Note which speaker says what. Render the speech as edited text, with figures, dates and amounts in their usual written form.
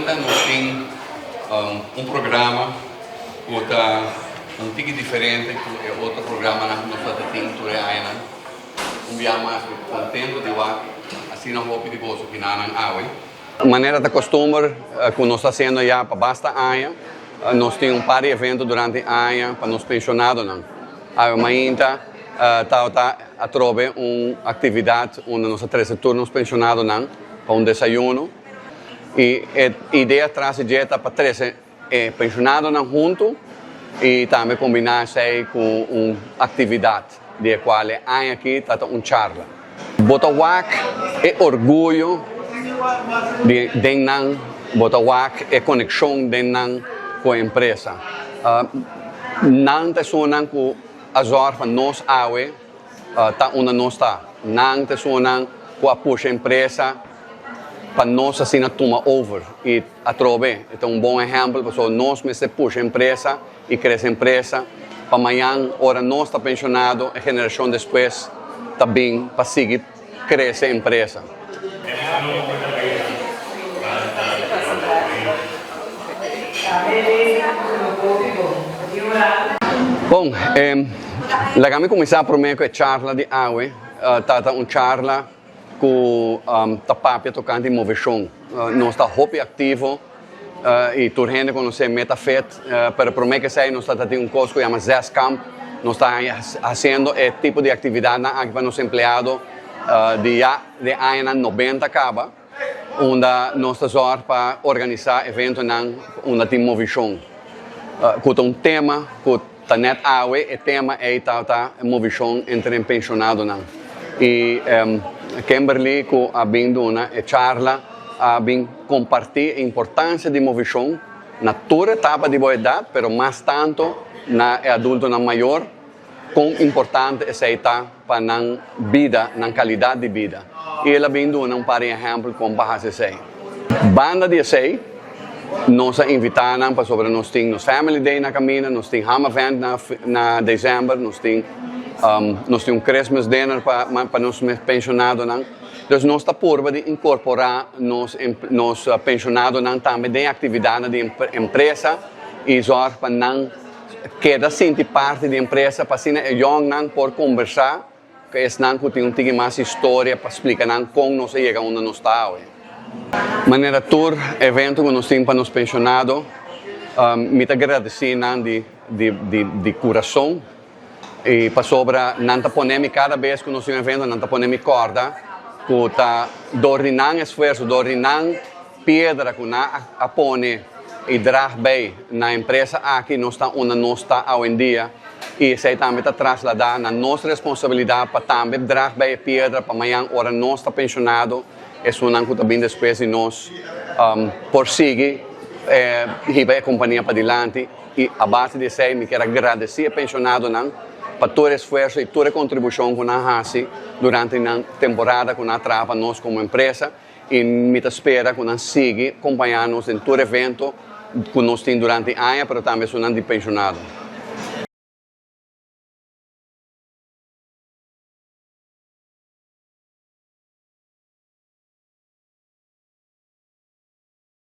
Speaker 1: mainta nos tin un programa ku ta un tiki diferente ku e otro programanan ku nos ta tin tur e añanan. Un bia mas mi kontento di wak asina hopi di boso kinanan awe. Manera ta kostumber ku nos ta hasiendo ya pa basta aña, nos tin un par di evento durante aña pa nos penshonadonan. Awe mainta tabata atrobe un aktividat unda nos a trese tur nos penshonadonan pa un desayuno i e idea tras di dje ta pa trese e penshonadonan huntu i tambe kombiná esei ku un aktividat di e kual e aña aki ta ta un charla. Bo ta wak e orguyo di den nan, bo ta wak e konekshon den nan ku e empresa. Nan ta esunnan ku a zòrg pa nos awe ta unda nos ta. Nan ta esunnan ku a pusha empresa pa nos asina tuma over. I atrobe e ta un bon ehèmpel pasobra nos mester pusha empresa i krese empresa pa mañan ora nos ta penshonado e generashon despues ta bin pa sigui krese empresa. Bon, laga mi kuminsá promé ku e charla di awe ta ta un charla ku ta papia tokante moveshon. Nos ta hopi aktivo i tur hende konosé Metafit, pero promé ku esei nos ta ta tin un kos ku yama Zeskamp. Nos ta hasiendo e tipo di aktividatnan aki pa nos empleado di ya den añanan nobenta kaba, unda nos ta zòrg pa organisá eventonan unda tin movishon, ku ta un tema ku ta nèt awe e tema ei ta ta movishon entre e penshonadonan. I Kimberly ku a bin duna e charla a bin kompartí e importansia di movishon na tur etapa di bo edat, pero mas tantu na e adultonan mayor, kon importante esei ta pa nan bida, nan kalidat di bida. I el a bin duna un par di ehèmpel kon pa hasi esei. Banda di esei, nos a invitá nan pasobra nos tin nos Family Day na kaminda, nos tin Ham Event na na desèmber, nos tin nos tin un Christmas Dinner pa pa nos penshonadonan. Dus nos ta purba di inkorporá nos nos penshonadonan tambe den aktividatnan di empresa i zòrg pa nan Keda sinti parti di empresa pa asina e yòngnan por kombersá ku esnan ku tin un tiki mas historia pa splika nan kon nos a yega unda nos ta awe. Manera tur evento ku nos tin pa nos penshonado, mi ta gradesí nan di di kurason i pasobra nan ta pone mi kada bes ku nos tin un evento nan ta pone mi kòrda ku ta dor di nan esfuerso, dor di nan Piedra ku nan a pone i drag bay na empresa aki nos ta unda nos ta awendia i esei tambe ta trasladá na nos responsabilidat pa tambe drag bay e piedra pa mañan ora nos ta penshonado esunnan ku ta bin despues di nos por sigui hiba e kompania padilanti i a base di esei mi kier a gradesí e penshonadonan pa tur e esfuerso i tur e kontribushon ku nan hasi durante nan temporada ku nan a traha pa nos komo empresa. I mi ta spera ku nan sigui kompañá nos den tur evento ku nos tin durante aña, pero tambe esunnan di penshonado.